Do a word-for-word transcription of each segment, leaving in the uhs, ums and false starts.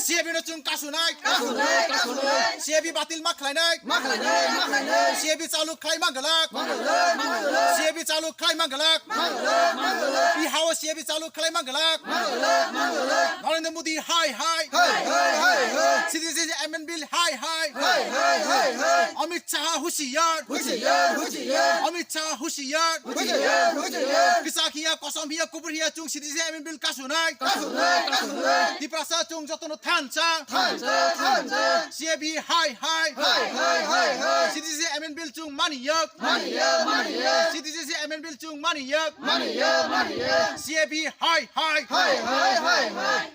C A B no chwng kasunai. Kasunai, kasunai. C A B batil ma khlainai. Ma khlainai, ma khlainai. C A B chalu khlai ma glak. Ma glak, ma glak. C A B chalu khlai ma glak. Ma glak, ma glak. Bihao C A B chalu khlai ma glak. Ma glak, ma glak. Narendra Modi hai hai. Hai, hai, hai, hai. Citizenship Amendment Bill hai hai. Hai, hai, hai, hai. Amit Shah hushiyar. Hushiyar, hushiyar. Amit Shah hushiyar. Hushiyar, hushiyar. Kisa khiya, kosom hiya, kubur hiya, chwng Citizenship Amendment Bill kasunai. Kasunai, kasunai. Tiprasa chwng jotono thansa. Thansa, thansa. C A B hai hai. Hai, hai, hai, hai. Citizenship Amendment Bill chwng maniyok. Maniyok, maniyok. Citizenship Amendment Bill chwng maniyok. Maniyok, maniyok. C A B hai hai. Hai, hai, hai, hai.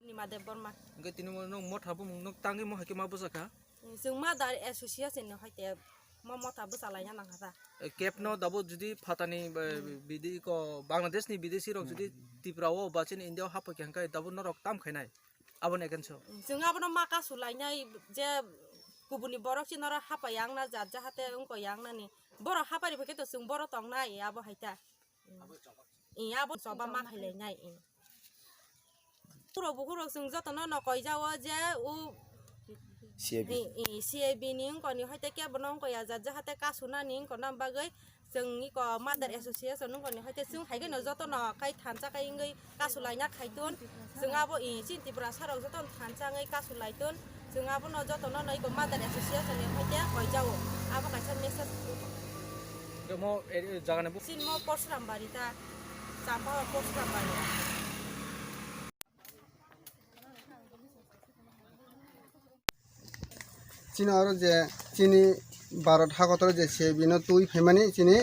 Nima Debbarma. Hingke tini mo nwng motha bumung nwng tangwi mo hai khe ma bwsa kha? Chwng Mother Association ni hai te mo motha bwsa laina nang kha ta. E, kep no dabo jodi phatani, e, bidi ko Bangladesh ni bidesi rok jodi Tripura o ba chini India o hapoi kha hingke dabo norok tam khainai? Aboni against o? Chwng abono ma kasu lainai je kubuni borok chini oro hapoi yang na jat jahate wngkoi yang nani. Borok hapari bai khe to chwng boro tongnai abo hai ta. I abo choba ma khailai nai i. Khurok bukhurok chwng jotono no koijao je u C A B. I, i, C A B ni wngkoni hoite kebo no wngkoi ya jat jahate kasunani wngkona bagwi chwng iko Mother Association wngkoni hoite chwng hai kheno jotono khai thansa khai wngwi kasulaina khaitun. Chwng abo i chini Tripura sarok jotono thansa wngwi kasulaitun. Chwng abono jotono no iko Mother Association ni hoite koijao. Abo kaisa message. Mo, e, e, jaga ni bu- Chini mo Porsuram Bari ta. Champahor Porsuram Bari. Chini oro je chini Bharat hakotoro je C A B no twi phaimani chini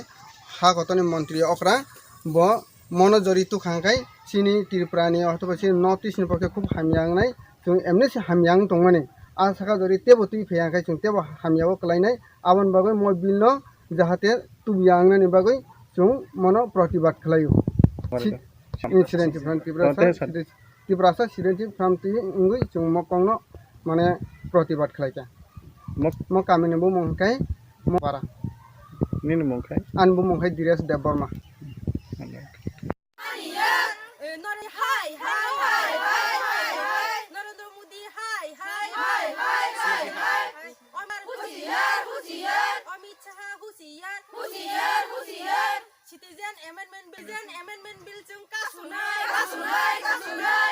hakotoni montri okra bo mono jori tukhang khai chini Tripura ni othoba chini North East ni pokhe khub hamya wngnai, chwng emni se hamya wng tongmani. A saka jori tebo twi phaiya khai chwng tebo hamya o kwlainai, aboni bagwi mo bill no jahate tubuya wngnani bagwi chwng mono protibad khlaio. Warga. Si-, incident Tripura Tiprasa, Tiprasa Sidenti Pramti wngwi chwng mo kokno mane protibad khlai kha. Mo- Mo kamini bumung hwnkhe mo para. Nini mung khai? Ani bumung khai Diresh Debbarma. Hai, hai, hai, hai, hai. Narendra Modi, hai, hai, hai, hai, hai, hai. Omar husiar, husiar. Amit Shah, husiar, husiar, husiar. Citizen Amendment Bill, Citizen Amendment Bill chwng kasunai, kasunai, kasunai.